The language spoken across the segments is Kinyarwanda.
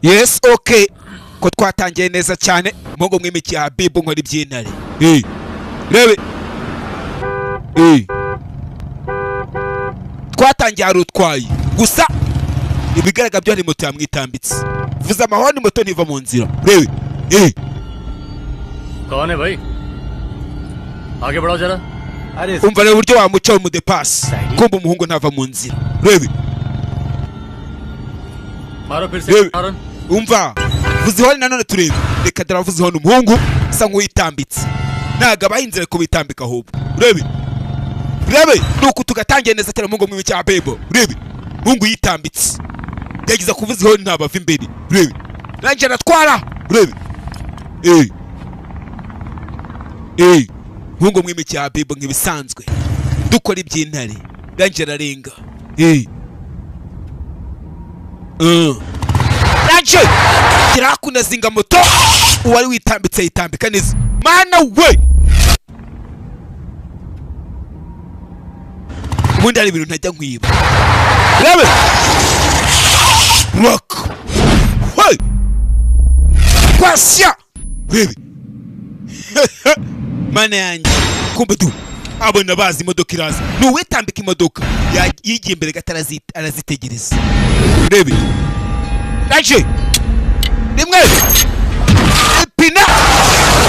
Yes, okay, ko twatangiye neza cyane. Mungu mwimikiye Habibu, nkora iby'intare. Hey, rebe. Hey. Twatangiye hari utwaye gusa, ibigaragara byo hari moto yamwitambitse. Vuza amahoni, moto ntiva mu nzira. Rebe. Hey. कौन है भाई? आगे बढ़ाओ जरा। अरे Umva rero uburyo wamuca umudepasi, kumva umuhungu ntava mu nzira. Rebe. मारो फिर से Rebe. Horn. Umva, vuza ihoni nanone turebe. Reka dore, avuze ihoni, umuhungu usa nk'uwitambitse. Ntabwo abaye inzira ko bitambika ahubwo. Rebe, rebe, nuko tugatangiye neza cyane. Umuhungu mwiwe cya bebo. Rebe, umuhungu yitambitse, yagize kuvuza ihoni, ntabwo ava imbere. Rebe, nanjye aratwara. Rebe. Eh eh, umuhungu mwimi cya bebo, nk'ibisanzwe dukora iby'intare. Nanjye ararenga. Eh. Naje kirakunda zinga moto, uwari witambitse yitambika neza. Mana we, ubundi hari ibintu ntajya nkwiba. Rebe, rock hey kwasya. Rebe, mana yanjye, kumbe du abona bazi imodoka iraza, ni uwitambika imodoka. Yigiye imbere gato, arazitegereza. Rebe, naje rimwe ipina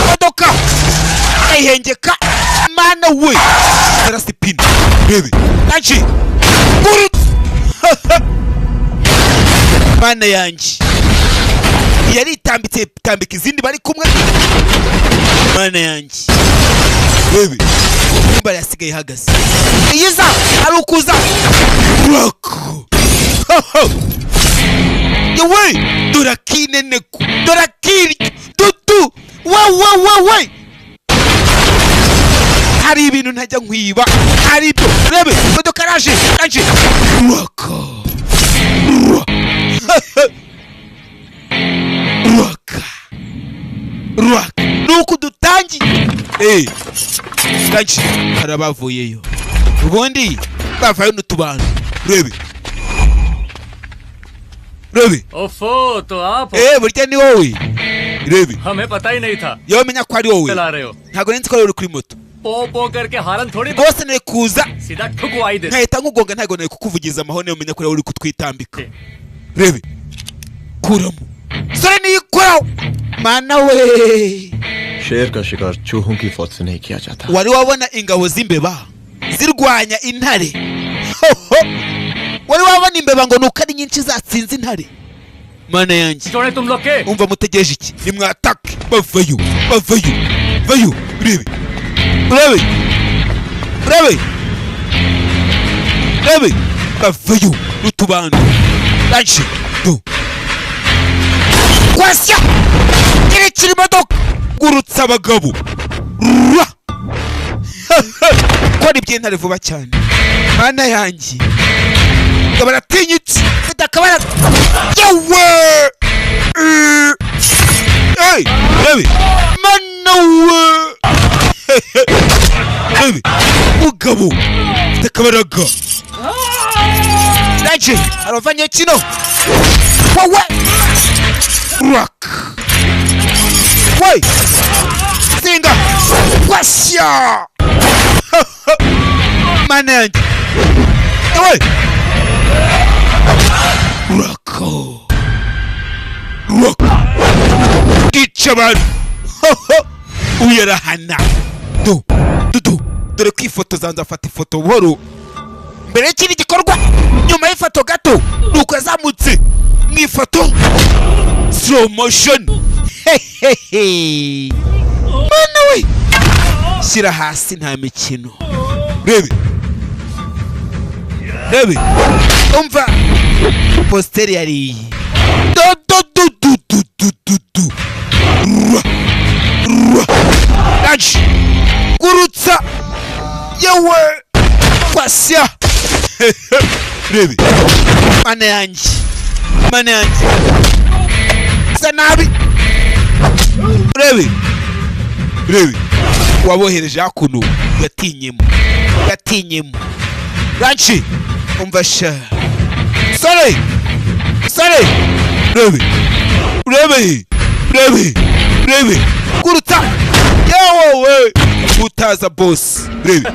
imodoka ayihengeka. Mana we, arasa ipina. Rebe, naje gurutse. Mana yanjye, yaritambitse, itambika izindi bari kumwe. Mana yanjye, rebe, imbara yasigaye ihagaze, iyiza ari ukuza rock. Yewe, dore akineneko, dore akiryo dudu. We we we we, hari ibintu ntajya nkwiba, hari ibyo. Rebe, imodoka araje, araje rock rock rock. Nuko dutangiye. Eh, gace hari abavuyeyo, ubundi bavayo n'utubando. Rebe, rebe. ओफो, तो आप हो। Eh, burya ni wowe. Rebe. हमें पता ही नहीं था Yewe, menya ko ari wowe. चला रहे हो। Ntabwo nzi ko ari uri kuri moto. पो पो करके हारन थोड़ी Rwose nari kuza सीधा ठुकवाई दे। nkahita nkugonga. Ntabwo nari kukuvugiza amahoni, umenya ko ari wowe uri kutwitambika. Rebe, kuramo sore niyikoraho. Mana we! शेर का शिकार चूहों की फौज से नहीं किया जाता। Wari wabona ingabo z'imbeba zirwanya intare? Ho, ho! Wari wabona imbeba ngo nuko ari nyinshi zatsinze intare? Mana yanjye! छोड़े तुम लोग के। Umva, mutegereje iki? Nimwatake. Bavayo, bavayo, vayo. Urebe, urebe, urebe, urebe, bavayo n'utubando. Raje do kwasya, kirekire imodoka, gurutsa abagabo. Rwa kora iby'intare vuba cyane. Mana yanjye, ngo baratinyitse, mfite akabara. Yewe. Hey, baby. Mana we. Baby. Mugabo. Mfite akabaraga. Naje, aravanye kino. Wowe. Rock. Wait. Singa. Kwasya. Mana yanjye. Ewe. Rock. Rock. Bwica abantu. Uyu arahana du dudu. Dore kwifotoza, nzafata ifoto buhoro mbere y'ikindi gikorwa, nyuma y'ifoto gato. Nuko yazamutse mu ifoto slow motion. Hehehe, mana we, shyira hasi, nta mikino. Rebe, rebe, umva positeri yariye do do do do do do do do. Rwa rwa, aje gurutsa. Yewe, kwasya. Rebe, mana yanjye, mana yanjye, sa nabi. Rebe, rebe, wabohereje hakuno, yatinyemo, yatinyemo ranchi. Umva sha, sore, sore, rebe. Urebe, urebe, urebe, gurutsa yewowe utaza boss, urebe.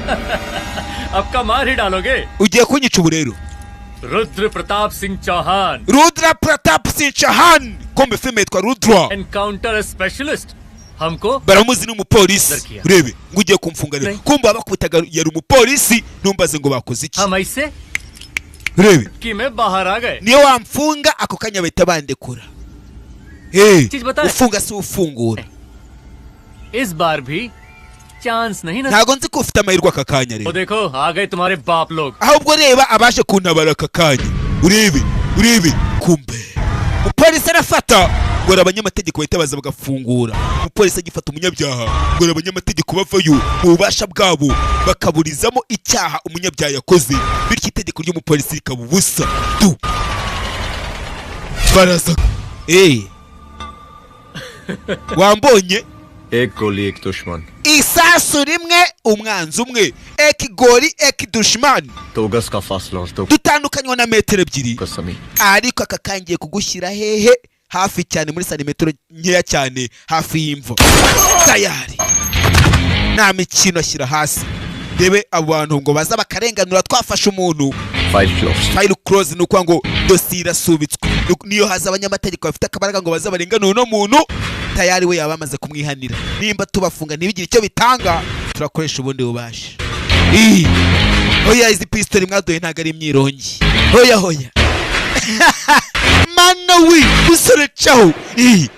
अब का मार ही डालोगे। Ugiye kunyica ubu rero. Rudra Pratap Singh Chauhan. Rudra Pratap Singh Chauhan, kumbe filime yitwa Rudra. Encounter specialist हमको Baramuzi, ni umupolisi. Darkiya. Urebe ngo ugiye kumfunga rero. Kumbe abakubitaga yari umupolisi, ntumbaze ngo bakoze iki. हम ऐसे Urebe. कि मैं बाहर आ गए। Niyo wamfunga, ako kanya bahita bandekura. Hey, चीज बताए। Ufunga si ufungura. इस बार भी चांस नहीं ना। Ntabwo nzi ko ufite amahirwe aka kanya वो rero. देखो, आ गए तुम्हारे बाप लोग। Ahubwo reba abaje kuntabara aka kanya. Urebe, urebe, kumbe umupolisi arafata ngo hari abanyamategeko bahita baza bagafungura. Umupolisi agifata umunyabyaha ngo hari abanyamategeko bavayo mu bubasha bwabo bakaburizamo icyaha umunyabyaha yakoze, bityo itegeko ry'umupolisi rikaba ubusa tu. Baraza, eh, wambonye. एक गोली एक दुश्मन। Isasu rimwe umwanzi umwe, एक गोली एक दुश्मन. दो गज का फासला और दो Dutandukanywa na metero 2. गज जमीन। Ariko aka kangiye kugushyira hehe? Hafi cyane, muri santimetero nkeya cyane, hafi y'imva. Tayari, nta mikino, ashyira hasi. Rebe abo bantu ngo baza bakarenganura, twafashe umuntu. File close. File close, ni ukuvuga ngo dosiye irasubitswe. Niyo haza abanyamategeko bafite akabaraga ngo baze barenganure uno muntu, tayari we yaba bamaze kumwihanira. Nimba tubafunga ntibigire icyo bitanga, turakoresha ubundi bubasha. Ii. Oya, izi pistori mwaduye ntabwo ari imyirongi. Hoya hoya, mana we, musore caho. Ii.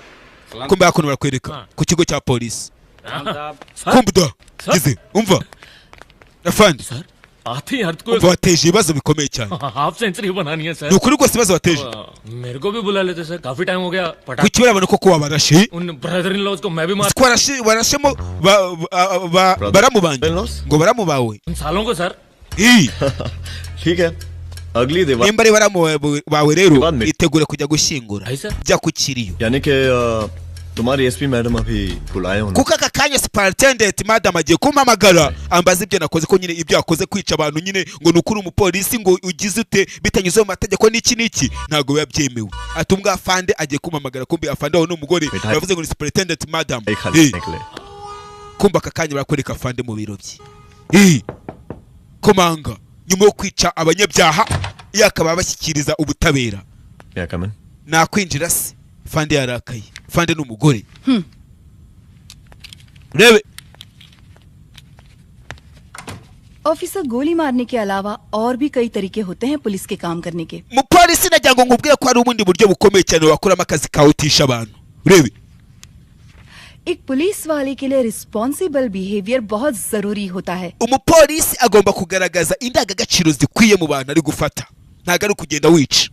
Kumbe hakuno barakwereka ku kigo cya polisi. Kumbe da gize, umva afande. आते ही हर को Umva, wateje ibibazo bikomeye cyane. Half century बनानी है sir. Ni ukuri rwose, ibibazo wateje. मेरे को भी बुला लेते सर, काफी टाइम हो गया पटा Kuki barabona koko wabarashe? उन brother in laws को मैं भी मार Ko warashemo baramu banjye ngo baramu bawe. उन सालों को sir. Ii. ठीक है, अगली Diwali Nimba ari baramu bawe rero, itegure kujya gushyingura, jya ku kiriyo. यानी कि तुम्हारी एसपी मैडम अभी बुलाए उन्हें। Kuko aka kanya superintendent madam agiye kumpamagara ambaza ibyo nakoze, ko nyine ibyo yakoze kwica abantu nyine ngo ni ukuri umupolisi ngo ugize ute bitanyuze mu mategeko n'iki n'iki, ntabwo biba byemewe. Ati ubwo afande agiye kumpamagara. Kumbe afande wawe ni umugore, yavuze ngo ni superintendent madam. खाली Eh, निकले। Kumbe aka kanya barakwereka afande mu biro bye. Eh, komanga nyuma yo kwica abanyabyaha yakaba abashyikiriza ubutabera. क्या कमन? Nakwinjira se? Fande yarakaye. Fande ni umugore, urebe. Officer, गोली मारने के अलावा और भी कई तरीके होते हैं पुलिस के काम करने के। Mupolisi, nagira ngo nkubwire ko hari ubundi buryo bukomeye cyane wakuramo akazi kawe utisha abantu, urebe. एक पुलिस वाले के लिए रिस्पॉन्सिबल बिहेवियर बहुत जरूरी होता है। Umupolisi agomba kugaragaza indangagaciro zikwiye mu bantu ari gufata, ntabwo ari ukugenda wica.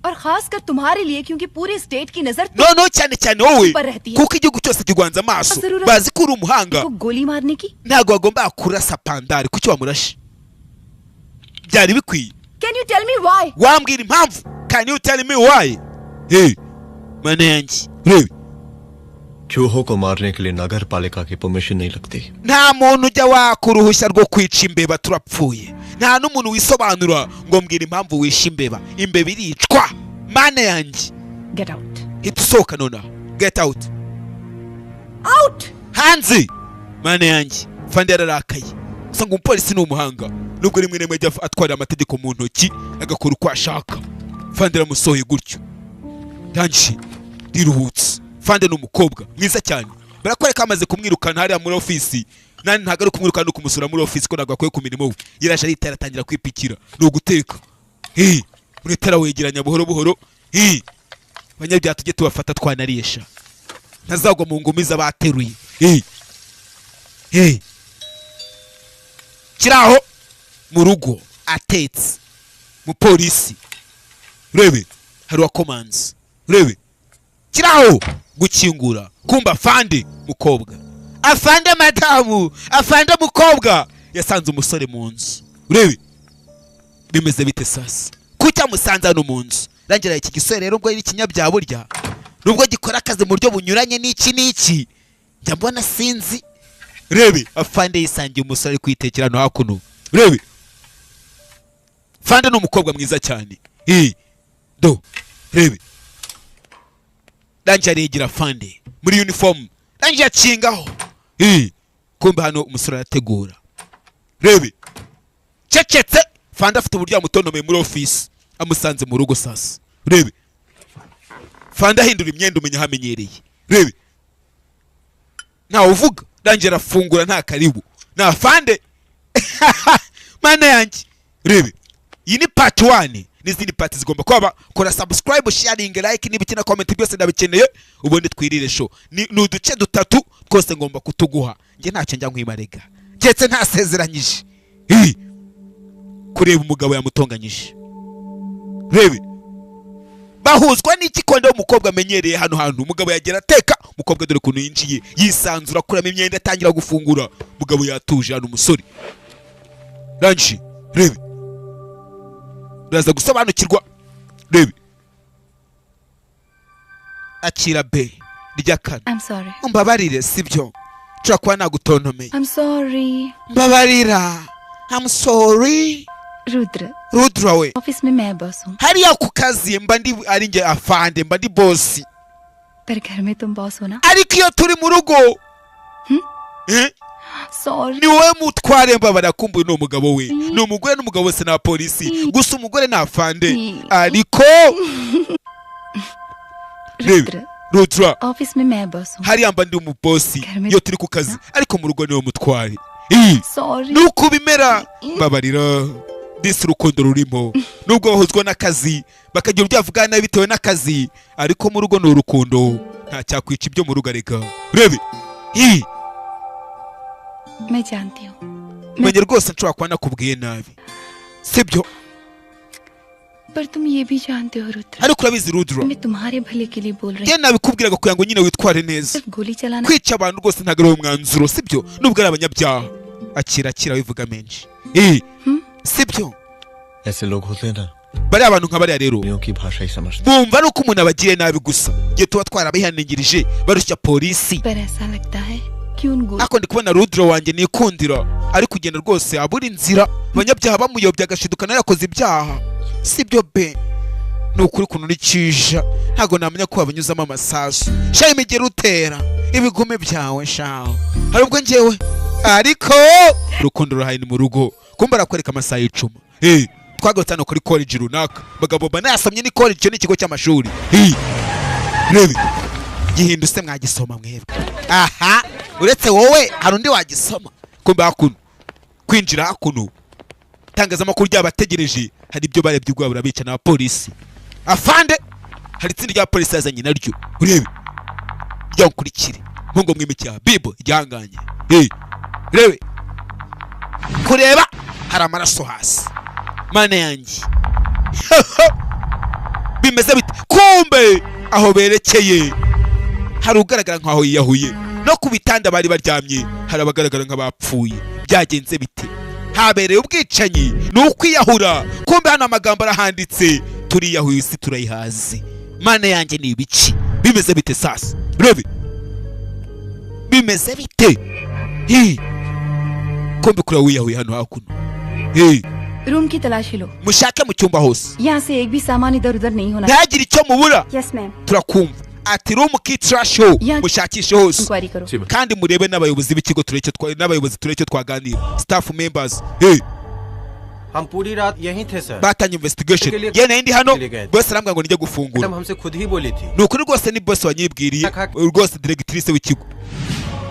और खासकर तुम्हारे लिए, क्योंकि पूरे स्टेट की नजर Noneho cyane cyane wowe, पर रहती है। Kuko igihugu cyose kiguhanze amaso, bazi ko uri umuhanga. को गोली मारने की। Ntabwo bagomba kurasa pandari. Kuki wamurashe? Byari bikwiye? Can you tell me why? Wambwira impamvu? Can you tell me why? Hey, mana yanjye, urebe. चूहों को मारने के लिए नगर पालिका की परमिशन नहीं लगती। Nta muntu ujya waka uruhushya rwo kwica imbeba. Turapfuye, nta n'umuntu wisobanura ngo mbwira impamvu wishe imbeba. Imbeba iricwa? Mana yanjye. Get out. Hita usohoka nonaha, get out. Out. Hanze! Mana yanjye, fandi yararakaye. Gusa ngo umupolisi ni umuhanga, nubwo rimwe na rimwe ajya atwarira amategeko mu ntoki agakora uko ashaka. Fandi aramusohoye gutyo, ndangije riruhutse. Fande ni umukobwa mwiza cyane. Barakwereka amaze kumwirukana hariya muri ofisi. Nani, ntabwo ari kumwirukana, ni ukumusura muri ofisi, ko ntabwo akwiye ku mirimo we. Yaraje aritara, atangira kwipikira, ni uguteka. Hey, muri wegeranya buhoro buhoro. Hey, abanyabyaha tujye tubafata twanariye sha, ntazagwa mu ngumi z'abateruye. Hey, hey, kiri aho mu rugo atetse. Mupolisi, urebe, hari uwakomanze, urebe, kiri aho gukingura. Kumba afande mukobwa, afande madamu, afande mukobwa yasanze umusore mu nzu. Urebe bimeze bite sasa? Kuki amusanze hano mu nzu? Rangira iki gisore rero, ubwo ari ikinyabyaha burya, nubwo gikora akazi mu buryo bunyuranye n'iki n'iki, njya mbona sinzi. Rebe, afande yisangiye umusore ari kwitekera hano hakuno. Rebe, fande ni umukobwa mwiza cyane. Eh, do rebe. Rangi aregera fande muri uniform, rangi yakingaho. Kumbe hano umusore arategura. Rebe cecetse, fande afite uburyo yamutontomeye muri office, amusanze mu rugo. Sasa rebe fande ahindura imyenda, umenya ahamenyereye. Rebe ntawe uvuga, rangi arafungura, nta karibu nta fande. Mana yanjye, rebe iyi ni part 1 n'izindi part zigomba kuba. Kora subscribe, sharing, like n'ibiki na comment, byose ndabikeneye. Ubundi twirire show. Ni uduce dutatu twose ngomba kutuguha. Njye ntacyo njya nkwibarega keretse ntasezeranyije. Hi! Kureba umugabo yamutonganyije, rebe bahuzwa n'iki konde w'umukobwa amenyereye hano hantu. Umugabo yagera ateka, umukobwa dore ukuntu yinjiye yisanzura, akuramo imyenda, atangira gufungura. Umugabo yatuje hano, umusore ranji. Rebe uraza gusobanukirwa. Rebe akira be rya kane. I'm sorry. Umbabarire, sibyo? Nshobora kuba nagutontomeye. I'm sorry. Mbabarira, I'm sorry. Rudra, Rudra we, office में मैं boss हूँ, hariya ku kazi mba ndi ari njye afande, mba ndi boss, पर घर में तुम boss हो ना? Ariko iyo turi mu rugo, eh? Sorry. Ni wowe mutware. Mbabarira. Kumbuye ni umugabo we, ni umugore n'umugabo bose ni abapolisi, gusa umugore ni afande. Ariko Rudra, Rudra, office में मैं boss हूँ। Hariya mba ndi umubosi iyo turi ku kazi, ariko mu rugo niwe mutware. Ih, Sorry. nuko bimera. Mbabarira. Disi urukundo rurimo, nubwo bahuzwa n'akazi bakagira ibyo bavugana nabi bitewe n'akazi, ariko mu rugo ni urukundo, nta cyakwica ibyo mu rugo. Areka rebe. Ih, मैं जानती हूँ, menye rwose nshobora kuba nakubwiye nabi, sibyo? पर तुम ये भी जानते हो Rudra, Ariko urabizi Rudra, मैं तुम्हारे भले के लिए बोल रही njye हूँ। nabikubwiraga kugira ngo nyine witware neza. सिर्फ गोली चलाना Kwica abantu rwose ntabwo ari uwo mwanzuro, sibyo? Nubwo ari abanyabyaha. Akira, akira, wivuga menshi. Eh, sibyo? ऐसे लोग होते हैं ना, Bariya abantu nka bariya rero दुनिया की भाषा ही समझते bumva ari uko umuntu abagiriye nabi gusa. Igihe tuba twarabihaningirije barushya polisi. पर ऐसा लगता है कि उन गोली Ariko ndi kubona Rudra wanjye nikundira ari kugenda rwose abura inzira, abanyabyaha bamuyobya, agashiduka nawe yakoze ibyaha, sibyo be? Ni ukuri ukuntu nikija ntabwo namenya ko wabanyuzamo amasasu sha. Imigeri utera ibigume byawe shaho, hari ubwo njyewe, ariko urukundo ruhaye ni mu rugo. Kumba arakwereka amasaha y'icuma. Eh, twagarutse hano kuri college runaka, bagabo banayasomye, ni college, icyo ni ikigo cy'amashuri. Eh, rebe gihindutse, mwagisoma mwebwe? Aha uretse wowe hari undi wagisoma? Kumbe hakuno kwinjira hakuno itangazamakuru ryabategereje, hari ibyo barebye ubwabo, barabica n'abapolisi. Afande hari itsinda rya polisi yazanye naryo, urebe ryankurikire nkungo mwimikira bibo iryanganye. Hey, rebe kureba hari amaraso hasi. Mana yanjye, bimeze bite? Kumbe aho berekeye hari ugaragara nkaho yiyahuye, no ku bitanda bari baryamye hari abagaragara nk'abapfuye. Byagenze bite? Habereye ubwicanyi? Ni ukwiyahura? Kumbe hano amagambo arahanditse: turiyahuye, isi turayihaze. Mana yanjye, ni ibiki? Bimeze bite sasa? Rebe bimeze bite? Hi, kumbe kureba wiyahuye hano hakuno. Hi, room की तलाशी लो। Mushake mu cyumba hose. यहाँ से एक भी सामान इधर उधर नहीं होना। Ntihagire icyo mubura. Yes ma'am. Turakumva. Ati room की trash ho, mushakishe hose, inquiry करो। Kandi murebe n'abayobozi b'ikigo, turebe icyo n'abayobozi turebe icyo twaganira, staff members. Hey, हम पूरी रात यहीं थे sir. Batangiye investigation. Yewe nari ndi hano, bose arambwira ngo nijye gufungura. Madam हमसे खुद ही बोली थी। Ni ukuri rwose ni boss wanyibwiriye rwose, directrice w'ikigo.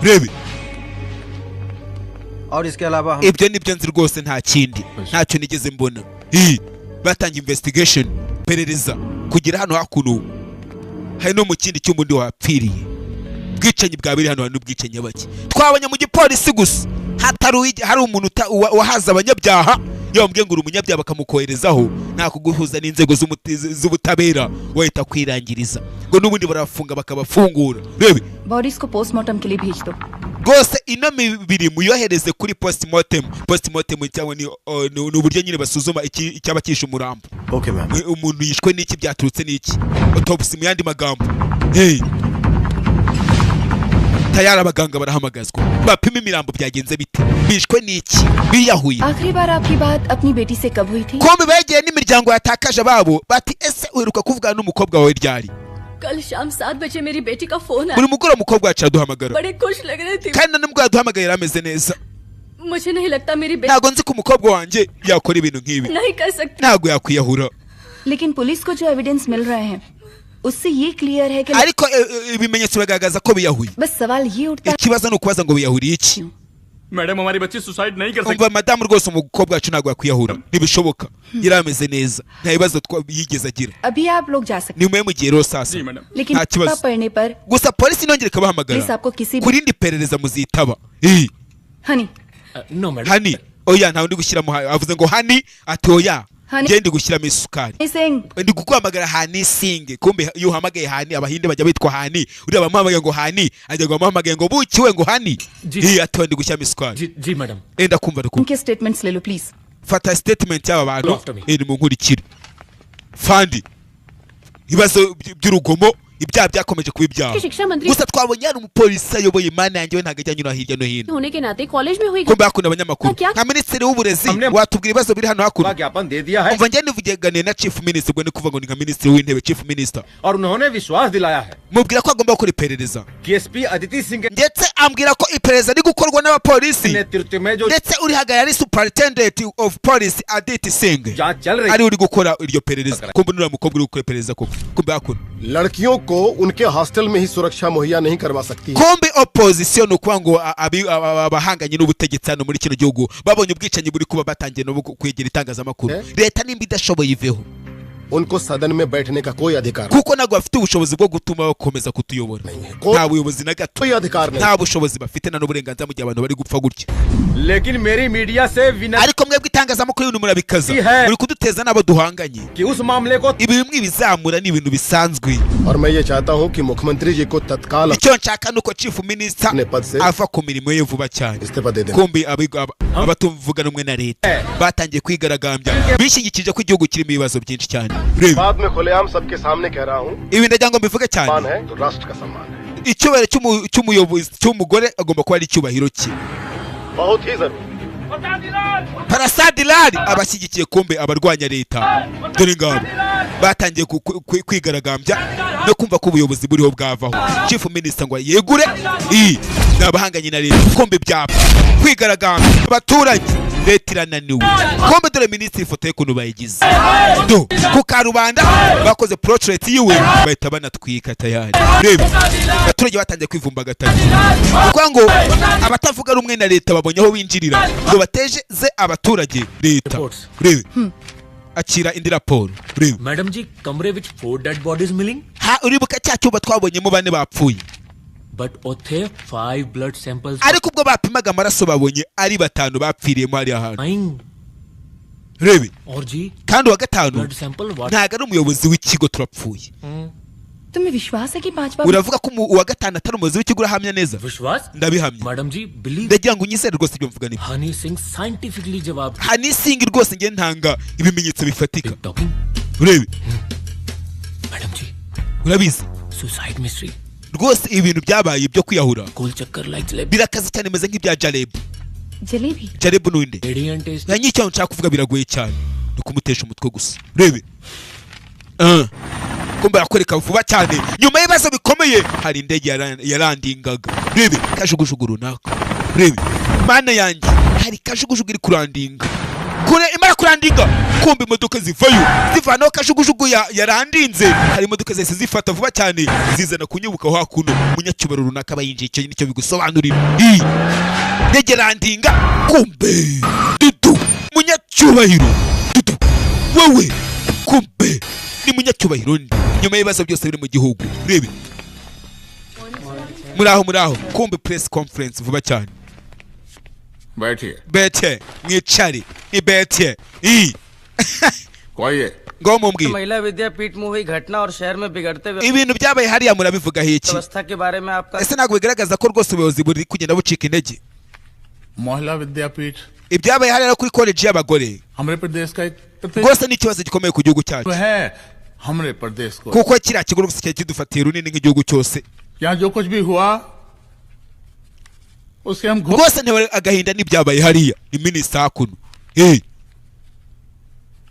Rebe और इसके अलावा हम ibyo nibyo nzi rwose, nta kindi, ntacyo nigeze mbona. Hi, batangiye investigation, perereza kugera hano hakuno hari no mu kindi cyumba undi wapfiriye. Ubwicanyi bwabereye hano hari n'ubwicanyi bake twabonye mu gipolisi gusa, hatari hari umuntu wahaza abanyabyaha. Iyo bamubwiye ngo uri umunyabyaha bakamukoherezaho, nta kuguhuza n'inzego z'ubutabera, wahita kwirangiriza ngo n'ubundi barafunga bakabafungura. Rebe bodies को पोस्टमार्टम के लिए भेज दो। Rwose ino mibiri muyohereze kuri postmortem. Postmortem cyangwa ni uburyo nyine basuzuma icyaba cyishe umurambo. Okay ma'am. Umuntu yishwe n'iki, byaturutse n'iki, autopsy mu yandi magambo. Hey, tayari abaganga barahamagazwa bapima imirambo. Byagenze bite? Bishwe n'iki? Biyahuye? आखिरी बार आपकी बात अपनी बेटी से कब हुई थी? Kombe begeye n'imiryango yatakaje ababo, bati ese uheruka kuvugana n'umukobwa wawe ryari? कल शाम 7 बजे मेरी बेटी का फोन आया। Buri mugoroba umukobwa wacu araduhamagara. बड़े खुश लग रहे थे। Kandi na nibwo yaduhamagaye yari ameze neza. मुझे नहीं लगता मेरी बेटी Ntabwo nzi ko umukobwa wanjye yakora ibintu nk'ibi. नहीं कर सकती। Ntabwo yakwiyahura. लेकिन पुलिस को जो एविडेंस मिल रहे हैं उससे ये क्लियर है कि Ariko ibimenyetso bigaragaza ko biyahuye. बस सवाल ये उठता है Ikibazo ni ukubaza ngo biyahuriye iki. Madam हमारी बच्ची सुसाइड नहीं कर सकती। Umva madamu, rwose umukobwa wacu ntabwo yakwiyahura, ntibishoboka, yari ameze neza, nta bibazo yigeze agira. अभी आप लोग जा सकते Ni mwe mugiye rero sasa, ji madam. लेकिन nta kibazo. पड़ने पर Gusa polisi nongere police ikabahamagara आपको किसी ku rindi perereza muzitaba. Eh, Honey no madam. Honey, oya, ntawe ndi gushyiramo avuze ngo honey, ati oya. Honey. Njye ndi gushyiramo isukari. Singh Ndi kuguhamagara Hani Singe. Kumbe iyo uhamagaye Hani, abahinde bajya bitwa Hani, uriya bamuhamagaye ngo Hani, ajya ngo bamuhamagaye ngo buki we ngo Hani. Ji. Eh, ati oya, ndi gushyiramo isukari. Ji ji madam. Enda kumva ndakumva. उनके स्टेटमेंट्स ले लो please. Fata statement y'aba bantu. After me. Iri munkurikire fandi ibibazo by'urugomo, ibyaha byakomeje kuba ibyaha. शिक्षा मंत्री Gusa twabonye hari umupolisi ayoboye, imana yanjye, we ntabwo ajya anyura hirya no hino. होने के नाते कॉलेज में हुई Kumbe hakuno abanyamakuru, Kya? Nka minisitiri w'uburezi, Hamwe- watubwira ibibazo biri hano hakuno? ज्ञापन दे दिया है Umva, njye nivuganiye na chief minister, ubwo ni kuvuga ngo ni nka minisitiri w'intebe, chief minister, और उन्होंने विश्वास दिलाया है mubwira ko agomba gukora iperereza, कि SP Aditi Singh के ndetse ambwira ko iperereza riri gukorwa n'abapolisi, नेतृत्व में जो ndetse urihagarariye ari superintendent of police Aditi Singh, जांच चल रही ari uri gukora iryo perereza. Kumbe nuriya mukobwa uri gukora iperereza koko. Kumbe hakuno लड़कियों को उनके हॉस्टल में ही सुरक्षा मुहैया नहीं करवा सकती है। Kumbe opposition, ni ukuvuga ngo abahanganye n'ubutegetsi hano muri kino gihugu, babonye ubwicanyi buri kuba, batangiye no kwegera itangazamakuru. Eh? Leta nimba idashoboye iveho, उनको सदन में बैठने का कोई अधिकार kuko ntabwo bafite ubushobozi bwo gutuma bakomeza kutuyobora. Ko- Nta buyobozi na gato, कोई अधिकार नहीं। nta bushobozi bafite, nta n'uburenganzira mu gihe abantu bari gupfa gutya. लेकिन मेरी मीडिया से विनती Ariko mwebwe itangazamakuru ibintu murabikaza, Ihe. muri kuduteza n'abo duhanganye. कि उस मामले को Ibi bimwe bizamura ni ibintu bisanzwe. और मैं ये चाहता हूँ कि मुख्यमंत्री जी को तत्काल Icyo nshaka ni uko chief minister अपने पद से ava ku mirimo ye vuba cyane. इस्तीफा दे दें। Kumbi abatumvuga rumwe na leta batangiye kwigaragambya, bishingikirije ko igihugu kirimo ibibazo byinshi cyane. Reba, बाद में खुलेआम सबके सामने कह रहा हूँ, ibi ndagira ngo mbivuge cyane. सम्मान है तो राष्ट्र का सम्मान है। Icyubahiro cy'umuyobozi cy'umugore agomba kuba ari icyubahiro cye. बहुत ही जरूरी। Parasadi Lali abashyigikiye, kumbe abarwanya leta dore ngabo batangiye kwigaragambya no kumva ko ubuyobozi buriho bwavaho, chief minister ngo yegure. Iyi ni abahanganye na leta. Kumbe ibyapa, kwigaragambya abaturage, leta irananiwe. Kumbe dore minisitiri, ifoto ye ukuntu bayigize do ku karubanda, bakoze portrait yiwe bahita banatwika tayari. Reba, abaturage batangiye kwivumbagatanya, kuko ngo abatavuga rumwe na leta babonye aho binjirira ngo bateze abaturage leta. Reports. Reba, akira indi raporo, reba. Madam जी कमरे विच 4 dead bodies milli. Ha, uribuka cya cyumba twabonyemo bane bapfuye? But उत्थे 5 blood samples Ariko ubwo bapimaga amaraso babonye ari batanu bapfiriyemo hariya hantu. आईं Rebe, और जी kandi uwa gatanu blood sample what ntabwo ari umuyobozi w'ikigo, turapfuye. तुम्हें विश्वास है कि पांचवा Uravuga ko uwa gatanu atari umuyobozi w'ikigo? Urahamya neza? विश्वास Ndabihamya. Madam जी believe Ndagira ngo unyizere rwose, ibyo mvuga nibyo. Honey Singh scientifically जवाब Hani Singi, rwose njye ntanga ibimenyetso bifatika. Talking. Urebe. Madam जी Urabizi suicide mystery rwose ibintu byabaye byo kwiyahura गोल चक्कर like jalebi birakaze cyane, bimeze nk'ibya Jarebu. Jalebi? Jarebu n'undi radiant taste. Nta n'icyo nshaka kuvuga, biragoye cyane, ni ukumutesha umutwe gusa. Urebe. Kumbe barakwereka vuba cyane, nyuma y'ibibazo bikomeye hari indege yarandingaga. Rebe kajugujugu runaka, rebe mana yanjye, hari kajugujugu iri kurandinga kure, imara kurandinga kumva imodoka zivayo zivanaho kajugujugu yarandinze. Hari imodoka zahise zifata vuba cyane zizana kunyibuka aho hakuno umunyacyubahiro runaka aba yinjiye. Icyo nicyo bigusobanurira. Iyi ndege randinga, kumbe dudu munyacyubahiro, dudu wowe, kumbe ni munyacyubahiro ndi nyuma y'ibibazo byose biri mu gihugu. Rebe, muraho muraho. Kumbe press conference vuba cyane. बैठिए। Bete mwicare, ni bete i कोई ngo mumbwire. महिला विद्यापीठ में हुई घटना और शहर में बिगड़ते Ibintu byabaye hariya murabivugaho iki? व्यवस्था के बारे में आपका Ese ntabwo bigaragaza ko rwose ubuyobozi buri kugenda bucika intege? महिला विद्यापीठ Ibyabaye hariya kuri college y'abagore हमारे प्रदेश का एक rwose ni ikibazo gikomeye ku gihugu cyacu, है हमारे प्रदेश को। Kuko kiriya kigo rwose cyari kidufatiye runini nk'igihugu cyose. यहाँ जो कुछ भी हुआ उसके हम घोर Rwose ntewe agahinda n'ibyabaye hariya, ni minisita hakuno. Eh,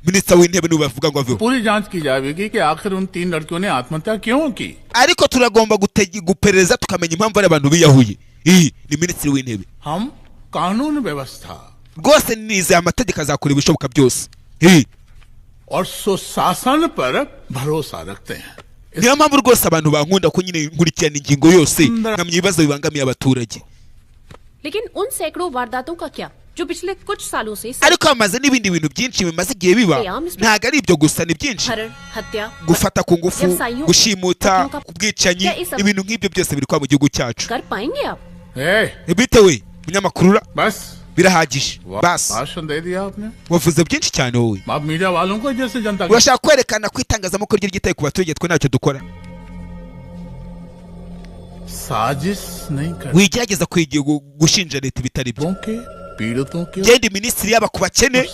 Minisita w'intebe niwe bavuga ngo aveho. पूरी जांच की जाएगी कि आखिर उन तीन लड़कियों ने आत्महत्या क्यों की। Ariko turagomba guperereza tukamenya impamvu ari abantu biyahuye. Iyi ni minisitiri w'intebe. हम कानून व्यवस्था Rwose nizeye amategeko azakora ibishoboka byose. Iyi और सुशासन पर भरोसा रखते हैं। Niyo mpamvu rwose abantu bankunda ko nyine nkurikirana ingingo yose, nkamenya ibibazo bibangamiye abaturage. लेकिन उन सैकड़ों वारदातों का क्या जो पिछले कुछ सालों से Ariko hamaze n'ibindi bintu byinshi bimaze igihe biba, ntabwo ari ibyo gusa, ni byinshi. हरण, हत्या, Gufata ku ngufu, gushimuta, ubwicanyi, ibintu nk'ibyo byose biri kwa mu gihugu cyacu. कर पाएंगे आप? Bitewe munyamakuru, बस birahagije basi. भाषण दे दिया आपने। Wavuze byinshi cyane wowe. आप मीडिया वालों को जैसे जनता Urashaka kwerekana ko itangazamakuru ryo ryitaye ku baturage, twe ntacyo dukora. साजिश नहीं कर Wigerageza gushinja leta ibitari byo. पीड़ितों के Ngende minisitiri, yaba ku bakene,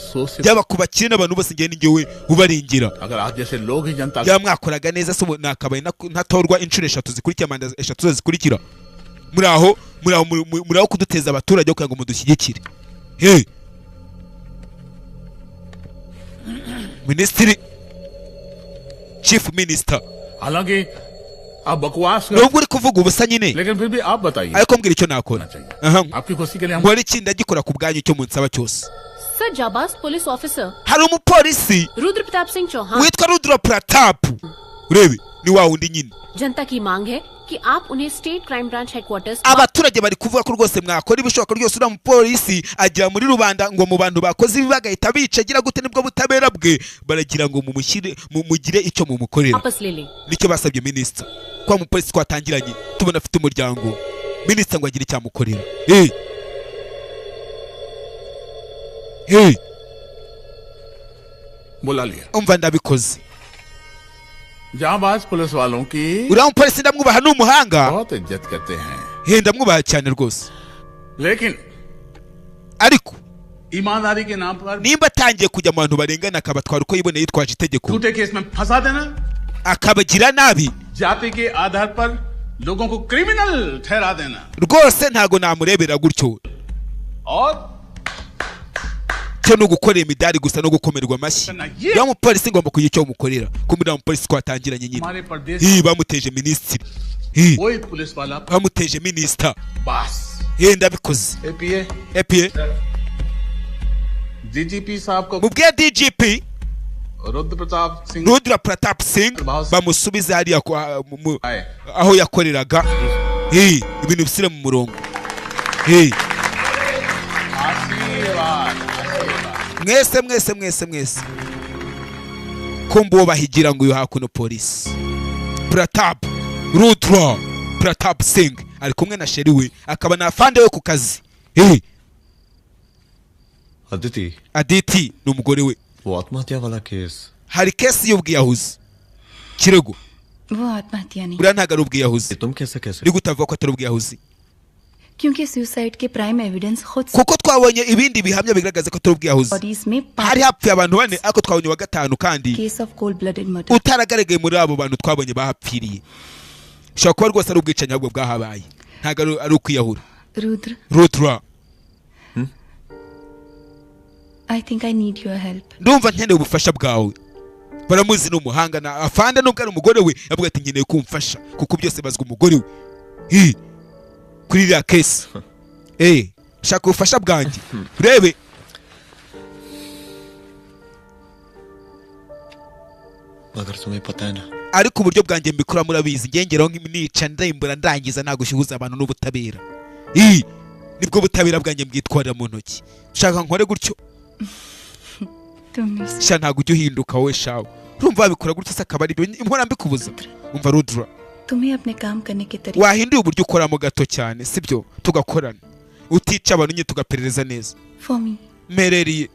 yaba ku bakire n'abantu bose, ngende njyewe ubarengera. अगर आप जैसे लोग ही जनता Yaba mwakoraga neza se ubu nakabaye ntatorwa inshuro eshatu zikurikira, manda eshatu zose zikurikira. Muri aho, muri aho, muri aho kuduteza abaturage kugira ngo mudushyigikire. Hey, minisitiri, chief minister. हालांकि आप बकवास कर Nubwo uri kuvuga ubusa nyine, लेकिन फिर भी आप बताइए ariko mbwira icyo nakora. Aha, आपकी खुशी के लिए हम nkora iki? Ndagikora ku bwanyu icyo munsaba cyose. Sir, जाबाज police officer Hari umupolisi Rudra Pratap Singh Chauhan witwa Rudra Pratap, urebe ni wa wundi nyine. जनता की मांग है कि आप उन्हें state crime branch headquarters Abaturage bari kuvuga ko rwose mwakora ibishoboka ryose uriya mupolisi agera muri rubanda ngo mu bantu bakoze ibi bagahita bica agira gute, nibwo butabera bwe. Baragira ngo mumushyire, mugire icyo mumukorera. वापस ले लें। Nicyo basabye minisita, kwa mupolisi twatangiranye tubona afite umuryango, minisita ngo agire icyo amukorera. Hey. Hey. बुला लिया। Umva, ndabikoze. जाबाज पुलिस वालों की Uriya mupolisi ndamwubaha, ni umuhanga. बहुत इज्जत करते हैं, Hey, ndamwubaha cyane rwose. लेकिन Ariko ईमानदारी के नाम पर nimba atangiye kujya mu bantu barengana akabatwara uko yiboneye yitwaje itegeko, झूठे केस में फंसा देना, akabagira nabi, जाति के आधार पर लोगों को क्रिमिनल ठहरा देना rwose ntago namurebera gutyo. और Cyo ni ugukorera imidari gusa no gukomerwa amashyi. Uriya mupolisi ngomba kugira icyo mukorera, ko muri uriya mupolisi twatangiranye nyine. हमारे प्रदेश Hi, bamuteje minisitiri. Hi, कोई पुलिस वाला bamuteje minisita. बस Hi, ndabikoze. APA Epiye DGP साहब को mubwiye DGP Rudra Pratap Singh Rudra Pratap Singh bamusubize hariya aho yakoreraga. Hi, ibintu bisire mu murongo. Hi, आशीर्वाद। Mwese mwese mwese mwese ko mbuwo bahigira ngo uyu hakuno polisi Pratap, Rudra Pratap Singh ari kumwe na chéri we, akaba na afande we ku kazi. Hey, Aditi. Aditi ni umugore we. वो आत्महत्या वाला case. Hari case y'ubwiyahuzi, kirego. वो आत्महत्या नहीं। Buriya ntabwo ari ubwiyahuzi. तुम कैसे कैसे Ni gute avuga ko atari ubwiyahuzi? क्योंकि सुसाइड के prime evidence खुद Kuko twabonye ibindi bihamya bigaragaza ko atari ubwiyahuzi. Bodies में Hari hapfuye abantu bane, ariko twabonye uwa gatanu kandi case of cold blooded murder. Utaragaragaye muri abo bantu twabonye bahapfiriye. Ushobora kuba rwose ari ubwicanyi ahubwo bwahabaye, ntabwo ari ukwiyahura. Rudra, Rudra, I think I need your help. Ndumva nkeneye ubufasha bwawe. Baramuzi, ni umuhanga na afande, nubwo ari umugore we avuga ati nkeneye kumfasha kuko byose bazwa umugore we. Hi, kuri iriya case, eh, shaka ubufasha bwanjye urebe. मगर तुम्हें पता है ना, Ariko uburyo bwanjye mbikora murabizi, ngengeraho nica ndembura ndangiza, ntabwo ushyuhuza abantu n'ubutabera. Ii, nibwo butabera bwanjye mbwitwarira mu ntoki. Shaka nkore gutyo. तुम मेरे Sha, ntabwo ujya uhinduka wowe shawe. Urumva wabikora gutyo se akaba ari byo mpora mbikubuza? Umva Rudra, तुम्हें अपने काम करने के तरीके wahinduye uburyo ukoramo gato cyane, sibyo? Tugakorana utica abantu nyine, tugaperereza neza. For me, Mperereye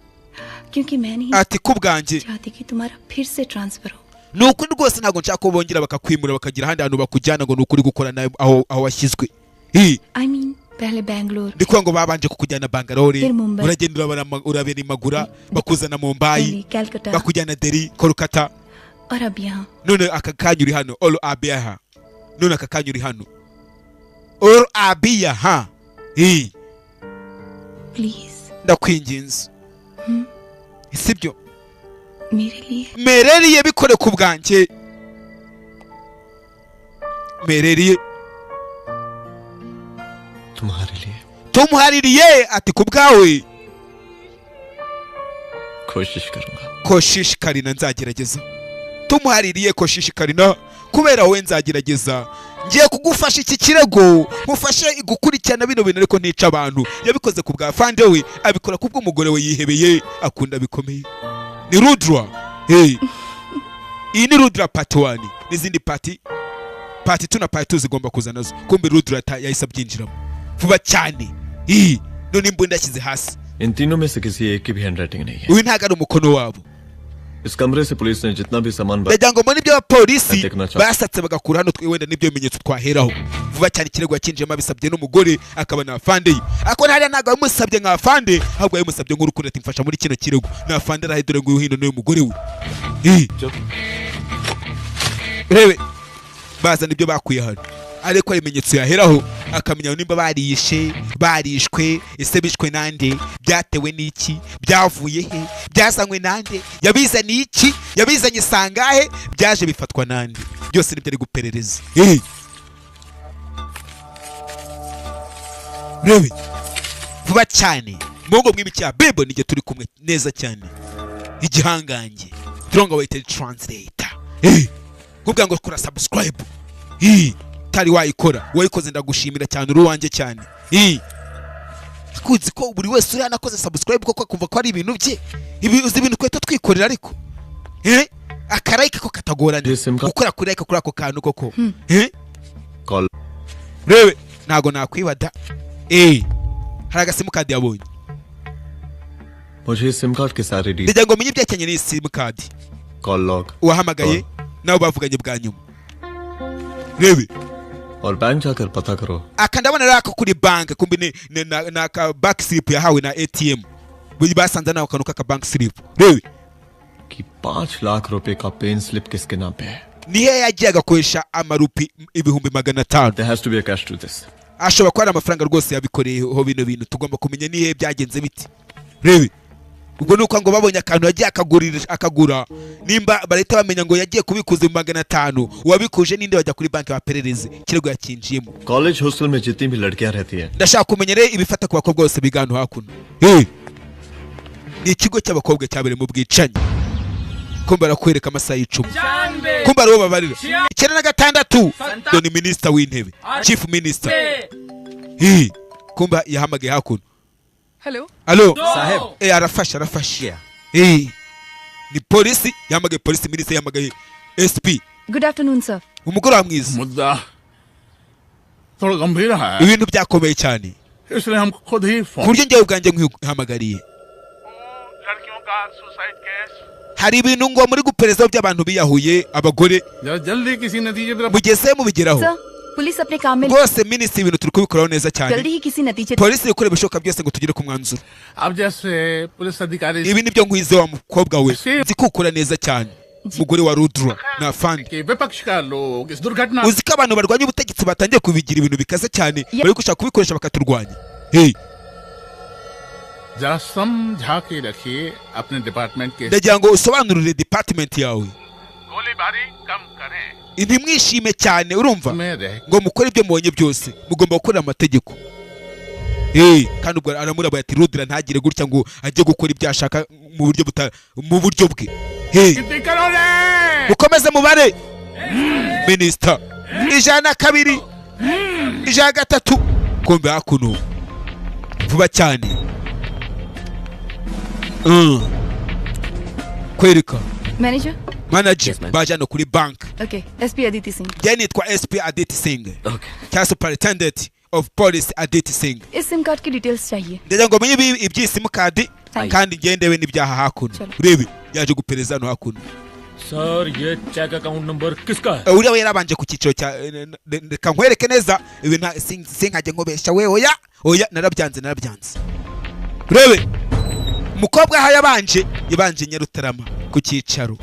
क्योंकि मैं नहीं ati ku bwanjye चाहती कि तुम्हारा फिर से ट्रांसफर हो। Ni ukuri rwose ntabwo nshaka ko bongera bakakwimura bakagira ahandi hantu bakujyana ngo ni ukuri gukora nawe aho washyizwe. Hi, I mean पहले Bangalore, ndi kuvuga ngo babanje kukujyana Bangalore, Then Mumbai. Uragenda uraberimagura, bakuzana Mumbai, Delhi, Calcutta bakujyana Delhi, Kolkata, और अब यहाँ। None aka kanya uri hano. Oro abiyaha, none aka kanya uri hano. Oro abiyaha. Hi, please. Ndakwinginze, sibyo? मेरे लिए। Mereriye bikore ku bwanjye. Mereriye तुम्हारे लिए। Tumuhaririye ati ku bwawe. कोशिश करूंगा। Koshish karina nzagerageza. Tumuhaririye koshish karina kubera wowe nzagerageza. Ngiye kugufasha iki kirego, mufashe gukurikirana bino bintu ariko ntica abantu. Yabikoze ku bwa fande we, abikora ku bw'umugore we yihebeye akunda bikomeye. Ni Rudra. Hey. Iyi ni Rudra part 1 n'izindi part 2 na part 2 zigomba kuza nazo. Kumbe Rudra yahise abyinjiramo vuba cyane. Iyi none imbunda yashyize hasi. इन तीनों में से किसी एक की भी handwriting नहीं है। Uyu ntago ari umukono wabo. इस कमरे से पुलिस ने जितना भी सामान ndagira ngo mbone ibyo abapolisi basatse bagakura hano wenda n'ibyo bimenyetso twaheraho vuba cyane. Ikirego yakinjiyemo abisabye n'umugore akaba na afande ye, ariko hariya ntabwo yamusabye nka afande, ahubwo yamusabye nk'urukundo ati mfasha muri kino kirego. Na afande arahe dore nguyu hino n'uyu mugore we. Rebe bazana ibyo bakuye hano, ariko ibimenyetso yaheraho akamenya nimba bariyishe, barishwe, ese bishwe nande, byatewe n'iki, byavuye he, byazanywe nande, yabizaniye iki, yabizanye sangahe, byaje bifatwa nande, byose nibyo ari guperereza. Rebe vuba cyane mungo mw'imicya bebo nige turi kumwe neza cyane, igihangange Stronga Weighted Translator. Nkubwira ngo kora subscribe. Tari wayikora wayikoze ndagushimira cyane uri wanjye cyane. Kuzi ko buri wese uri anakoze subscribe koko akumva ko ari ibintu bye, ibi uzi ibintu kweta twikorera ariko akarayike ko katagorana gukora kuri like kuri ako kantu koko. Call rebe ntago nakwibada. Hari agasimu card yabonye. मुझे SIM card के सारे detail ndagira ngo menye ibyerekeranye n'iyi SIM card. Call log uwahamagaye nabo bavuganye bwa nyuma. Rebe और बैंक जाकर पता करो। Aka ndabona rero ako kuri bank kumbi ni na ka bank slip yahawe na ATM. Buri basanze naho kantu kaka bank slip. Rebe कि 5 लाख रुपए का pen slip किसके नाम पे है। Nihe yagiye agakoresha amarupi 500,000. There has to be a cash to this. Ashobora kuba ari amafaranga rwose yabikoreyeho bino bintu, tugomba kumenya nihe byagenze biti. Rebe ubwo nuko ngo babonye akantu yagiye akagura nimba bareta bamenya ngo yagiye kubikuza 500, uwabikuje ninde bajya kuri banki baperereze kirego yakinjiyemo. College hostel में जितनी भी लड़कियां रहती हैं ndashaka kumenya rero ibifata ku bakobwa bose bigano hakuno. Ni ikigo cy'abakobwa cyabereye mu bwicanyi. Kumba arakwereka amasaha y'icumi, kumba aribo babarira 96. Doni minister w'intebe, chief minister. Kumba yahamagaye hakuno. Hello. Allo. Saheb. Arafashe arafashe. Ni polisi yahamagaye, polisi minister yahamagaye SP. Good afternoon sir. Umugoroba mwiza. मुद्दा थोड़ा गंभीर है। Ibintu byakomeye cyane. इसलिए हम खुद ही Ku buryo njyewe ubwanjye nkuhamagariye. लड़कियों का suicide case. Hari ibintu ngo muri guperezaho by'abantu biyahuye abagore. जल्दी किसी नतीजे पर mugeze mubigeraho. Sir, police अपने काम में rwose minisitiri ibintu turi kubikoraho neza cyane. जल्दी ही किसी नतीजे polisi ikora ibishoboka byose ngo tugere ku mwanzuro. अब जैसे पुलिस अधिकारी ibi nibyo nkwize wa mukobwa we, nzi ko ukora neza cyane. Umugore wa Rudra na Fandi. के विपक्ष का लोग इस दुर्घटना Uzi ko abantu barwanya ubutegetsi batangiye kubigira ibintu bikaze cyane, bari gushaka kubikoresha bakaturwanya. जरा समझा के रखिए अपने डिपार्टमेंट के Ndagira ngo usobanurire department yawe, गोलीबारी कम करें, ntimwishime cyane urumva में रह ngo mukore ibyo mubonye byose, mugomba gukora amategeko. Kandi ubwo aramurabaye ati Rudra ntagire gutya ngo ajye gukora ibyo ashaka mu buryo mu buryo bwe. कितनी करो रे Mukomeze mubare minister 102 103 kumbe hakuno vuba cyane. Kwereka manager manager baje hano kuri bank. Okay SP Aditi Singh. Njye nitwa SP Aditi Singh. Cyangwa superintendent of police Aditi Singh. इस SIM card की details चाहिए। Ndagira ngo menye iby'iyi simukadi kandi ngendewe n'ibyaha hakuno. Urebe yaje gupereza hano hakuno. Sir ये cheque account number किसका है? Uriya we yarabanje ku cyiciro cya reka nkwereke neza ibi sinkajye nkubeshya we, oya oya narabyanze narabyanze. Urebe umukobwa aho yabanje yabanje Nyarutarama ku cyicaro.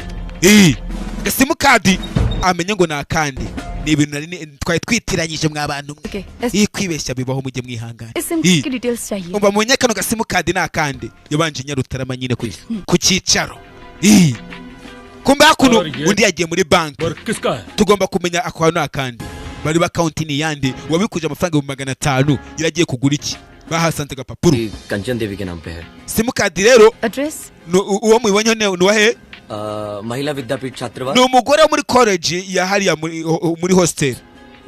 Agasimukadi amenye ngo nakandi ni ibintu nari twari twitiranyije mwa bantu mwe. Iyi kwibeshya bibaho mujye mwihangana. इस SIM की details चाहिए। Umva munye kano gasimukadi nakandi yabanje Nyarutarama nyine ku cyicaro. Kumbe hakuno और ये undi yagiye muri banki. और किसका है? Tugomba kumenya ako hantu akandi bari account ni yande wabikuje amafaranga 500,000 yaragiye kugura iki bahasanze agapapuro. Kanchan Devi के नाम पे है। Simukadi rero address uwo mubibonye ni uwahe? महिला विद्यापीठ छात्रावास Ni umugore wo muri college ya hariya muri hostel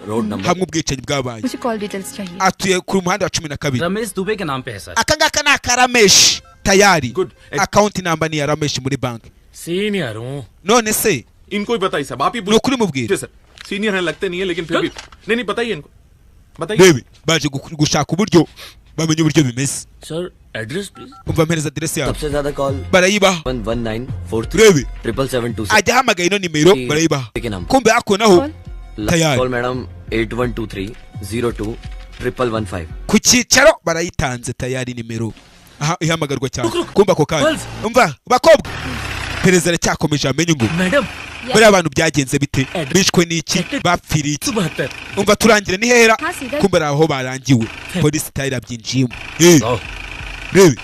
road number hamwe ubwicanyi bwabaye. मुझे call details चाहिए। Atuye ku muhanda wa 12. Ramesh Dubey के नाम पे है sir. Aka ngaka ni aka Ramesh tayari. Account number ni ya Ramesh muri banki. Senior हूँ। None se इनको ही बताइए साहब, आप ही ni ukuri mubwira. Sir senior हैं लगते नहीं है लेकिन फिर भी नहीं नहीं बताइए इनको बताइए। Rebe baje gushaka uburyo bamenye uburyo bimeze. Sir address please. Umva mpereza aderesi yawe. सबसे ज्यादा call barayibaha 11943 Rebe 77726 ajya ahamagaye ino nimero barayibaha. के नाम Kumbe hakuno tayari call madam 8123 02 1115 ku cyicaro barayitanze tayari nimero aha ihamagarwa cyane. Kumva ako kanya umva bakobwa perezida aracyakomeje amenye ngo madam bariya abantu byagenze bite bishwe n'iki bapfiriye iki umva turangire ni hera. Kumbe ari aho barangiwe polisi tayari abyinjiyemo. Rebe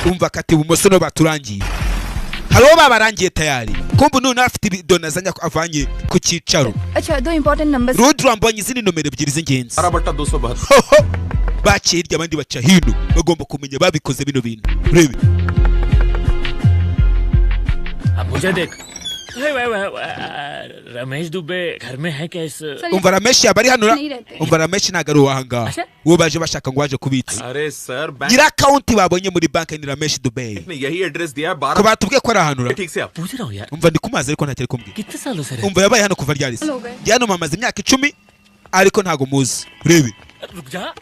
umva kati ibumoso no baturangiye hariho babarangiye tayari. Kumbe none afite ibidona azanye avanye ku cyicaro. अच्छा दो important numbers. Rudra mbonye izindi nomero ebyiri z'ingenzi. 12 बट्टा 272 Baciye hirya abandi baca hino bagomba kumenya babikoze bino bintu. Rebe अब मुझे देख। Ramesh Dubey घर में है क्या इस? Umva Ramesh yaba ari hano? Umva Ramesh ntago ari uwahangaha uwo baje bashaka ngo waje kubitsa. अरे sir bank nyiri account babonye muri banki ni Ramesh Dubey. ने यही address दिया है Ko 12 batubwiye ko ari ahantu ra. ठीक से आप पूछ रहा हूँ यार। Umva ndi kumazi ariko ntacyo ari kumbwira. कितने सालों से Umva yabaye hano kuva ryari se? Hano mamaze imyaka 10 ariko ntago muzi. Rebe रुक जा।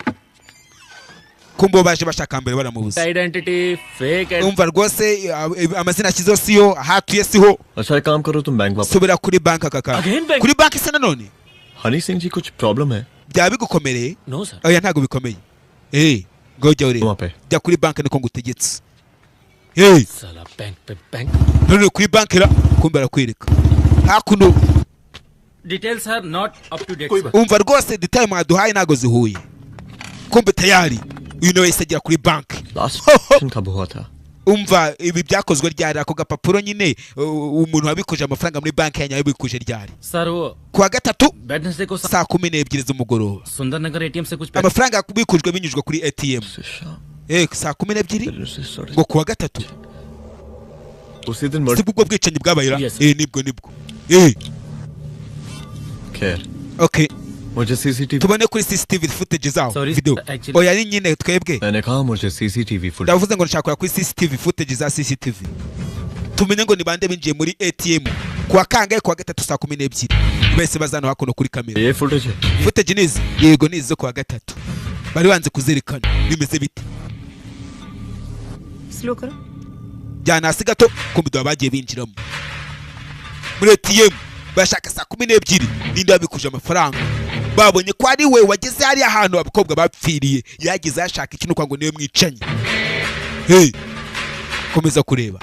Kumbe baje bashaka mbere baramubuza. Identity fake. Umva rwose amazina ashyizeho siyo ahatuye siho. अच्छा एक काम करो तुम bank वापस Subira kuri banki aka kanya. Kuri banki se nanone Honey Singh ji कुछ problem है? Byaba bigukomereye? No sir. Oya ntago bikomeye. Ngo jya ureba jya kuri banki niko ngutegetse. साला bank पे bank. None kuri banki ra kumbe arakwereka hakuno. Details are not up to date. Umva rwose detail mwaduhaye ntago zihuye. Kumbe tayari uyu nawe yahise agera kuri banki. Last कब हुआ था? Umva ibi byakozwe ryari ako gapapuro nyine umuntu wabikuje amafaranga muri banki yanyu yabikuje ryari? Sir वो Kuwa gatatu Wednesday को saa 12 z'umugoroba Sundar Nagar ATM से कुछ amafaranga yakubikujwe binyujwe kuri ATM. Saa 12 ngo kuwa gatatu. उसी दिन Si ubwo bwicanyi bwabaye ra? Nibwo nibwo. खैर Okay मुझे CCTV tubone kuri CCTV footage zaho video. Oya ni nyine twebwe. मैंने कहा मुझे CCTV footage. Ndavuze ngo nshaka kuri CCTV footage za CCTV tumenye ngo ni bande binjiye muri ATM kuwa kangahe kuwa gatatu saa 12 bese bazano hakuno kuri kamera. ये footage है? Footage nizi yego nizi zo kuwa gatatu bari banze kuzerekana bimeze bite. Slow करो। Jyana hasi gato kumbe bagiye binjiramo muri ATM bashaka saa 12 ninde wabikuje amafaranga babonye ko ari we wageze hariya ahantu abakobwa bapfiriye yagize ashaka ikintu kwa ngo niwe mwicanyi. Hey komeza kureba.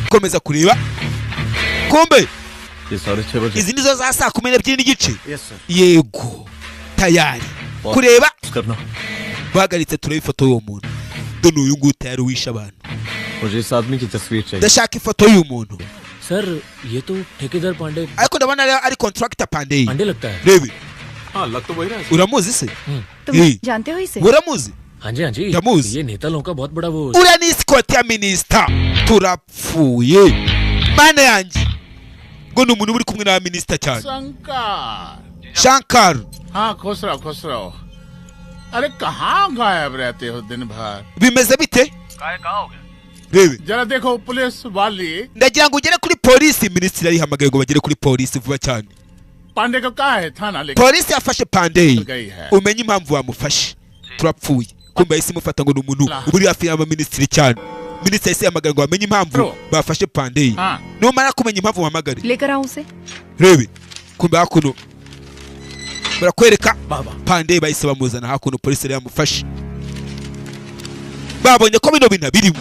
Komeza kureba. Kumbe ये 6:30 बजे izi nizo za saa 12:30. Yes sir. Yego tayari kureba करना bahagaritse turebe ifoto y'uwo muntu. Dore uyu nguyu tayari wishe abantu. मुझे इस आदमी की तस्वीर चाहिए। Ndashaka ifoto y'uyu muntu. Sir ये तो ठेकेदार Pandey Ariko ndabona ari contractor Pandey. Pandey लगता है। Rebe हाँ लग तो वही रहा है। uramuzi se? तुम जानते हो इसे? Uramuzi? हाँ जी हाँ जी Ndamuzi. ये नेता लोगों का बहुत बड़ा वो Uriya ni escort ya minisita. Turapfuye mana yanjye ngo ni umuntu uri kumwe na minisita cyane. Shankar Shankar हाँ खुश रहो खुश रहो। अरे कहाँ गायब रहते हो दिन भर? bimeze bite? Rebe जरा देखो पुलिस वाली ndagira ngo ugere kuri polisi. Minisitiri arihamagaye ngo bagere kuri polisi vuba cyane. Pandey को कहा है थाना लेकर Polisi yafashe Pandey गई है। umenye impamvu bamufashe. Turapfuye. Kumbe yahise imufata ngo ni umuntu uba uri hafi y'abaminisitiri cyane. Minisitiri yahise yahamagara ngo bamenye impamvu bafashe Pandey. Numara kumenya impamvu uhamagare. लेकर आओ उसे। Rebe kumbe hakuno barakwereka Pandey bahise bamuzana hakuno polisi yari yamufashe. Babonye ko bino bintu birimo.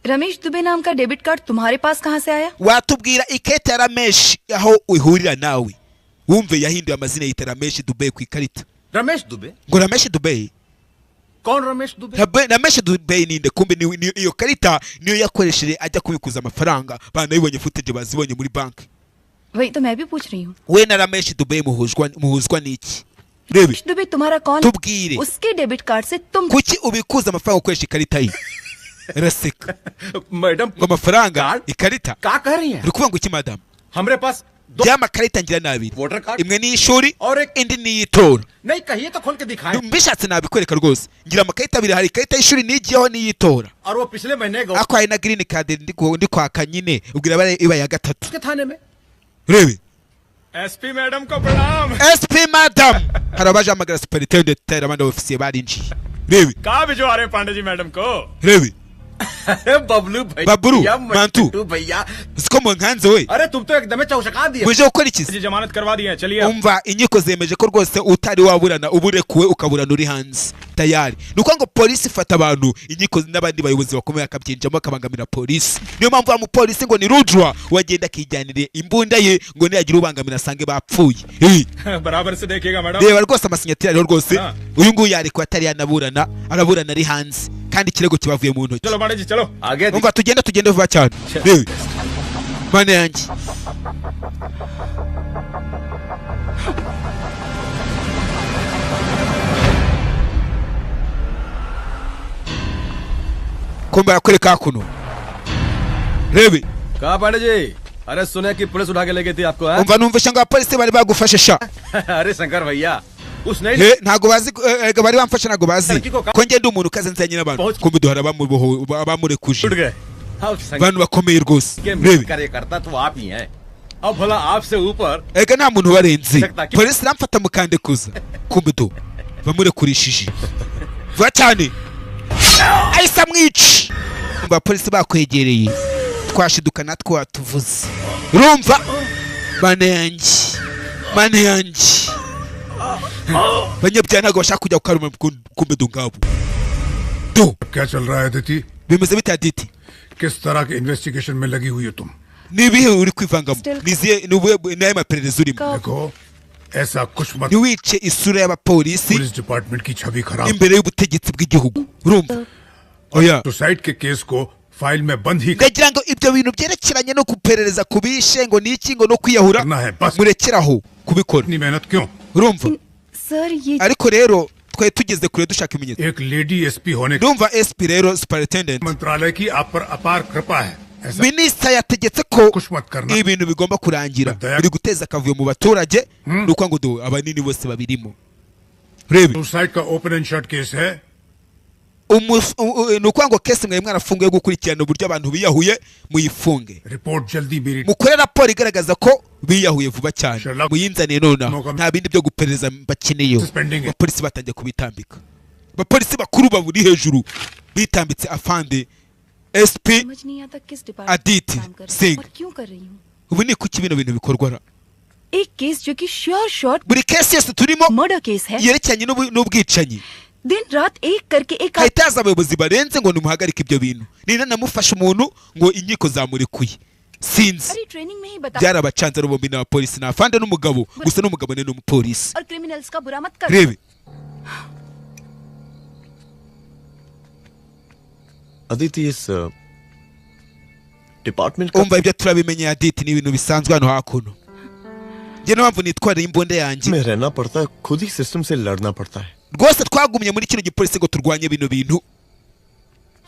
Ramesh Dubey नाम का debit card तुम्हारे पास कहाँ से आया? Watubwira ikete ya Ramesh aho ihurira nawe? Wumve yahinduye amazina yita Ramesh Dubey ku ikarita. Ramesh Dubey? Ngo Ramesh Dubey? कौन Ramesh Dubey? Ramesh Dubey ninde? Kumbe iyo karita niyo yakoresheje ajya kubikuza amafaranga, banayibonye footage bazibonye muri banki. वही तो मैं भी पूछ रही हूँ। We na Ramesh Dubey muhuzwa n'iki? Rebe Dubey तुम्हारा कौन? Tubwire. उसके डेबिट कार्ड से तुम kuki ubikuza amafaranga ukoresha ikarita ye? Raseka. Madam ngo amafaranga ikarita का कह रही हैं? Uri kuvuga ngo iki madamu? हमरे पास by'amakarita ngira ni abiri, voter card imwe ni iy'ishuri indi ni iy'itora. नहीं कहिए तो खोल के दिखाएं। Mbishatse nabikwereka rwose, ngira amakarita abiri, hari ikarita y'ishuri nigiyeho n'iy'itora, और वो पिछले महीने ariko hari na green card ndi kwaka nyine, ubwira iba iba ya gatatu. के थाने में। Urebe SP madam को प्रणाम। SP madam, hari abaje hamagara superintendent, abandi ofisiye barinjiye. Rebe कहाँ भिजवा रहे पांडे जी मैडम को? Rebe Bablu भैया, Bablu Mantu भैया uziko munkanze we? अरे तुम तो एकदम चौचका दिए। Muje gukora iki? जी जमानत करवा दी है, चलिए। Umva, inkiko zemeje ko rwose utari waburana uba urekuwe ukaburana uri hanze tayari. Ni ukuvuga ngo polisi ifata abantu, inkiko n'abandi bayobozi bakomeye akabyinjamo akabangamira polisi. Niyo mpamvu wa mupolisi ngo ni Rudra wagenda akijyanira imbunda ye ngo niyagira ubangamira asange bapfuye. बराबर से देखिएगा madam. Reba rwose amasinyatire ariho rwose, uyu nguyu yarekuwe atari yanaburana, araburana ari hanze kandi ikirego kibavuye mu ntoki. चलो पांडे जी चलो आगे। Umva tugende tugende vuba cyane. Rebe mana yanjye. Kumbe arakwereka hakuno. Rebe कहा पांडे जी? अरे सुने कि पुलिस उठा के ले गई थी आपको? Umva numvisha ngo abapolisi bari bagufashe sha. अरे शंकर भैया उस नई Ntago bazi bari bamfashe, ntago bazi ko njye ndi umuntu ukaze nzanye n'abantu. Kumbe duhara bamurekuje abantu bakomeye rwose. Rebe कार्यकर्ता तो आप ही हैं, अब भला आपसे ऊपर ega nta muntu ubarenze, polisi iramfata mukandekuza. Kumbe do bamurekurishije vuba cyane, ahise amwica. Abapolisi bakwegereye twashiduka natwe watuvuze. Urumva mana yanjye, mana yanjye, abanyabyaha ntabwo bashaka kujya kukaruma. Kumbe do ngabo do क्या चल रहा है Aditi? Bimeze bite Aditi? किस तरह के investigation में लगी हुई हो तुम? Ni ibihe uri kwivangamo? Niziye ni maperereza urimo? देखो ऐसा कुछ मत, ntiwice isura y'abapolisi police department की छवि खराब imbere y'ubutegetsi bw'igihugu. Urumva? Oya, suicide के केस को फाइल में बंद ही ndagira ngo ibyo bintu byerekeranye no kuperereza kubishe ngo niki ngo no kwiyahura murekeraho kubikora. मेहनत क्यों? Urumva? Sir ये Ariko rero twari tugeze kure dushaka ibimenyetso. एक lady SP होने Ndumva SP rero superintendent मंत्रालय की आप पर अपार कृपा है, ऐसा minisita yategetse ko कुछ मत करना। ibintu bigomba kurangira, biri guteza akavuyo mu baturage, ni uko ngo do abanini bose babirimo. Rebe suicide का open and shut case है। Ni ukuvuga ngo kesi mwari mwarafunguye gukurikirana uburyo abantu biyahuye, muyifunge, report जल्दी मेरी mukore raporo igaragaza ko biyahuye vuba cyane, muyinzaniye nonaha, nta bindi byo guperereza bakeneyeho. Abapolisi batangiye kubitambika, abapolisi bakuru baburi hejuru bitambitse afande SP समझ नहीं आता किस department Aditi काम कर रही हूँ Singh. और क्यों कर रही हूँ। Ubu ni kuki bino bintu bikorwa ra? एक केस जो कि sure shot Buri kesi yose turimo murder case है, yerekeranye n'ubwicanyi, दिन रात एक करके एक hahita haza abayobozi barenze ngo nimuhagarike ibyo bintu. Nina namufashe umuntu ngo inkiko zamurekuye, sinzi अरे ट्रेनिंग में ही बता byarabacanze ari bombi n'abapolisi, ni afande n'umugabo gusa, n'umugabo ni n'umupolisi. और क्रिमिनल्स का बुरा मत कर। Rebe Aditi इस department का umva ibyo turabimenye Aditi, ni ibintu bisanzwe hano hakuno. Njye niyo mpamvu nitwarira imbunda yanjye में रहना पड़ता है, खुद ही सिस्टम से लड़ना पड़ता है rwose. Twagumye muri kino gipolisi ngo turwanye bino bintu,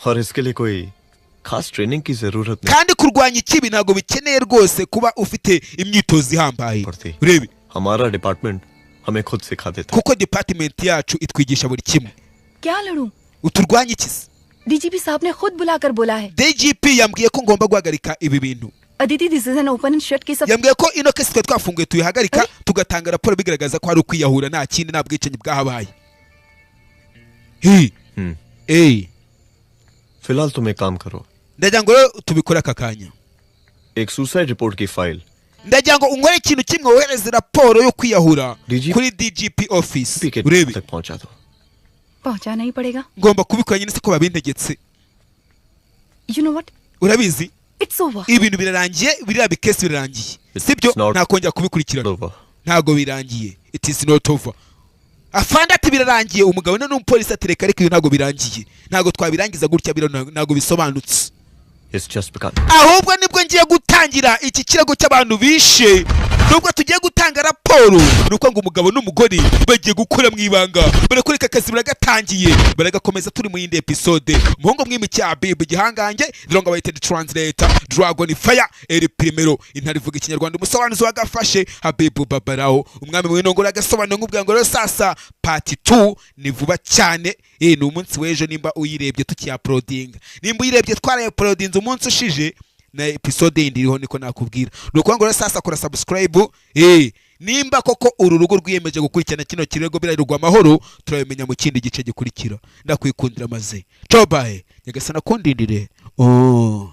और इसके लिए कोई खास ट्रेनिंग की जरूरत नहीं kandi kurwanya ikibi ntabwo bikeneye rwose kuba ufite imyitozo ihambaye. पड़ती। Urebe हमारा डिपार्टमेंट हमें खुद सिखा देता है। kuko department yacu itwigisha buri kimwe. क्या लड़ूं? Uturwanye iki se? DGP साहब ने खुद बुलाकर बोला है, DGP yambwiye ko ngomba guhagarika ibi bintu. Aditi this is an open and shut case of Yambwiye ko ino kesi twari twafunguye tuyihagarika, tugatanga raporo bigaragaza ko hari ukwiyahura, nta kindi, nta bwicanyi bwahabaye. Hi eh फिलहाल तुम एक काम करो, ndagira ngo rero tubikore aka kanya. एक suicide report की file Ndagira ngo unkore ikintu kimwe, wohereze raporo yo kwiyahura DGP kuri DGP office. के Urebe तक पहुंचा दो। पहुंचाना ही पड़ेगा। Ngomba kubikora nyine, se ko babintegetse. You know what, Urabizi it's over. Ibintu birarangiye, biriya bikesi birarangiye, sibyo? It's not Ntakongera kubikurikirana, over. ntago birangiye, it is not over. Afande ati birarangiye. Umugabo none umupolisi ati reka, ariko ibi ntabwo birangiye, ntabwo twabirangiza gutya, biro ntabwo bisobanutse. It's just begun. Ahubwo nibwo ngiye gutangira iki kirego cy'abantu bishe, nubwo tugiye gutanga raporo. Ni uko ngo umugabo n'umugore bagiye gukora mu ibanga, barakwereka akazi baragatangiye, baragakomeza. Turi mu yindi episode. Umuhungu mwimiki Abibu igihangange Dronga bayite the translator, Dragon Fire El Primero, intare ivuga ikinyarwanda, umusobanuzi wagafashe Habibu Babarawo, umwami w'inongora agasobanuro nk'ubwa ngo. Rero sasa part 2 ni vuba cyane, ni umunsi w'ejo nimba uyirebye tukiyauploadinga, nimba uyirebye twarayauploadinze umunsi ushije, na episode yindi iriho, niko nakubwira. Ni ukuvuga ngo rero sasa kora subscribe. Nimba koko uru rugo rwiyemeje gukurikirana kino kirego birarwa amahoro, turabimenya mu kindi gice gikurikira. Ndakwikundira maze cobaye, nyagasana kundindire, oh.